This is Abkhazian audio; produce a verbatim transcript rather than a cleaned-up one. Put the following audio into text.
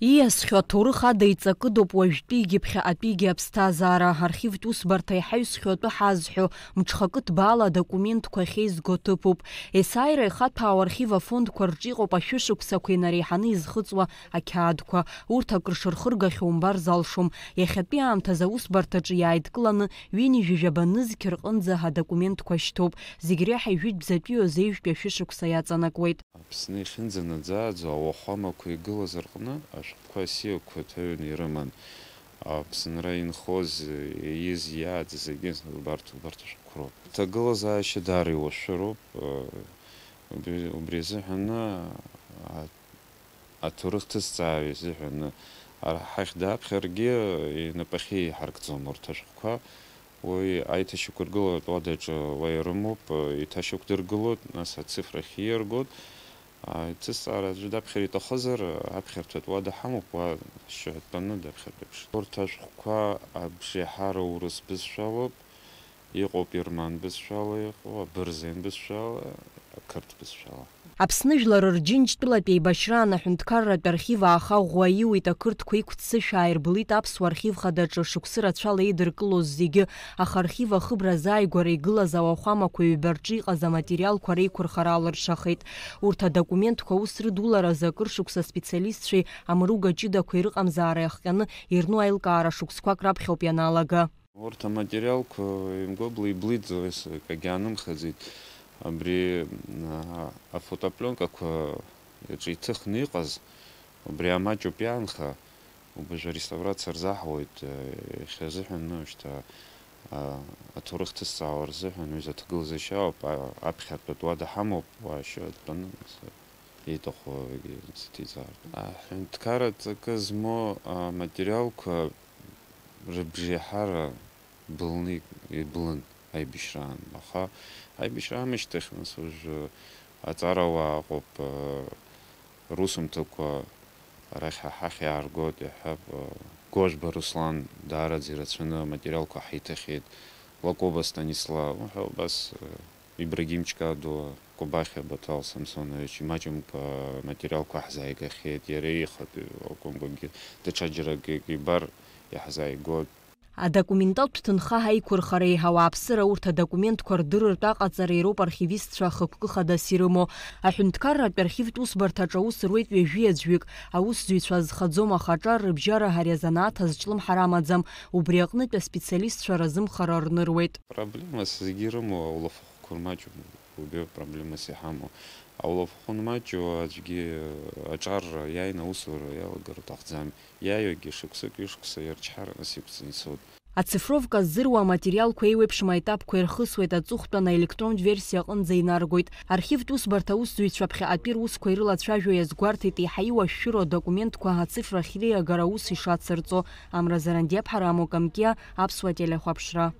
Ииасхьоу аҭоурых ада иҵакыдоуп уажәтәигьы ԥхьаҟатәигьы аԥсҭазаара. Архивтә усбарҭа иҳаҩсхьоу атәы ҳазҳәо, мҽхакы ҭбаала адокументқәа ахьеизго ҭыԥуп. Есааира ихаҭәаау архив афондқәа рҿы иҟоуп ашәышықәсақәа инареиҳаны изхыҵуа ақьаадқәа. Урҭ акры шырхыргахьоу умбар залшом. Иахьатәи аамҭазы аусбарҭаҿы иааидкыланы ҩынҩажәи жәаба нызқь рҟынӡа адокументқәа шьҭоуп. Зегь реиҳа ижәытәӡатәиу азеижәтәи ашәышықәса иаҵанакуеит. Аԥсны иахьынӡанаӡааӡо ауахәамақәа игылаз рҟны ашәҟәқәа асиақәа ҭаҩны ирыман. Аԥсынра инхоз, ииз, иааӡаз зегьы убарҭ, убарҭ ашәҟәқәа роуп. Аҭагылазаашьа даара иуашәыроуп. Убри, убри азыҳәаны, а, аҭоурых ҭызҵаауа изыҳәаны, ара ҳахь даԥхьаргьы инапахьы иҳаркӡом урҭ ашәҟәқәа. Уи аиҭашьақәыргыларатә уадаҿы уа ирымоуп, иҭашьақәдыргылоит, нас ацифра ахь ииаргоит. Аиҭызҵаара аӡәы даԥхьар иҭахызар, аԥхьарҭатә уада ҳамоуп, уа ашьшьыҳәа дтәаны даԥхьартә еиԥш. Урҭ ашәҟәқәа абжеиҳара урыс бызшәалоуп, иҟоуп ирман бызшәала, иҟоу абырзен бызшәала, ақырҭ бызшәала. Аԥсны жәлар рџьынџьтәылатә еибашьраан аҳәынҭқарратә архив ааха ӷәӷәа аиуит, ақырҭқәа иқәццышә ааирбылит аԥсуа архив хадаҿы шықәсы рацәала еидыркылоз зегьы, аха архив ахыбра азааигәара игылаз ауахәамақәа ҩба рҿы иҟаз аматериалқәа реиқәырхара алыршахеит. Урҭ адокументқәа аус рыдуларазы акыр шықәса специалистцәеи амруга ҷыдақәеи рыҟамзаара иахҟьаны ирну аилкаара шықәсқәак раԥхьоуп ианалага. Урҭ аматериалқәа имгәабла иблит, ес-, акгьы аанымхаӡеит. Абри, а, афотопленкақәа иаҿы иҭыхны иҟаз, убри амаҷуп иаанха, убыжә ареставрациа рзаҳауеит, а, иахьазыҳәан, ну, шьҭа, а, аҭоурых ҭызҵаауа рзыҳәан, уи аҭагылазаашьа ауп, а, аԥхьартәатә уада ҳамоуп, уа ашьа дтәаны, нас, ииҭаху зегьы сыҭиҵаартә. Аҳәынҭқарра ҵакы змоу аматериалқәа рыбжеиҳара былны ибылын аибашьраан. Аха аибашьра аамышьҭахь, нас, уажәы аҵарауаа ыҟоуп, русумҭақәа арахь ҳахь иааргоит, иаҳҳәап, Гожба Руслан даараӡа ирацәаны аматериалқәа ҳаиҭахьеит, Лакоба Станислав, уҳәа убас, Ибрагим Чкадуа, Кобахьиа Баҭал Самсонович, имаҷымкәа аматериалқәа ҳзааигахьеит, иара ихатәы акәымкәагьы даҽаџьаракгьы ибар иаҳзааигоит. Адокументалтә ҭынха ҳаиқәырхареи ауааԥсыра урҭ адокументқәа рдырыртә аҟаҵареи роуп архивистцәа ахықәкы хадас ирымоу. Аҳәынҭқарратә архивтә усбарҭаҿы аус руеит ҩажәи аӡәҩык. Аусзуҩцәа азхаӡом, аха аҿар рыбжьара ари азанааҭ азҿлымҳара амаӡам. Убри аҟнытә аспециалистцәа разымхара рныруеит. Проблемас зегьы ирымоу аулафахәқәа рмаҷым, убриоуп проблемас иҳамоу. Аулафахәы анмаҷу аӡәгьы аҿар иааины аусура иалагар уҭахӡам. Иааиуагьы шықәсык, ҩышықәса иарчҳар, нас иқәҵны ицоит. Ацифровка ззыруа аматериалқәа еиуеиԥшым аетапқәа ирхысуеит, аҵыхәтәан аелектронтә версиа аҟынӡа инаргоит. Архивтә усбарҭа аусзуҩцәа ԥхьаҟатәи русқәа ирылацәажәо иазгәарҭеит еиҳа иуашәшәыроу адокументқәа ацифра ахьреиагара аус ишацырҵо. Амра Зарандиаԥҳа, Рамо Камкиа, Аԥсуа телехәаԥшра.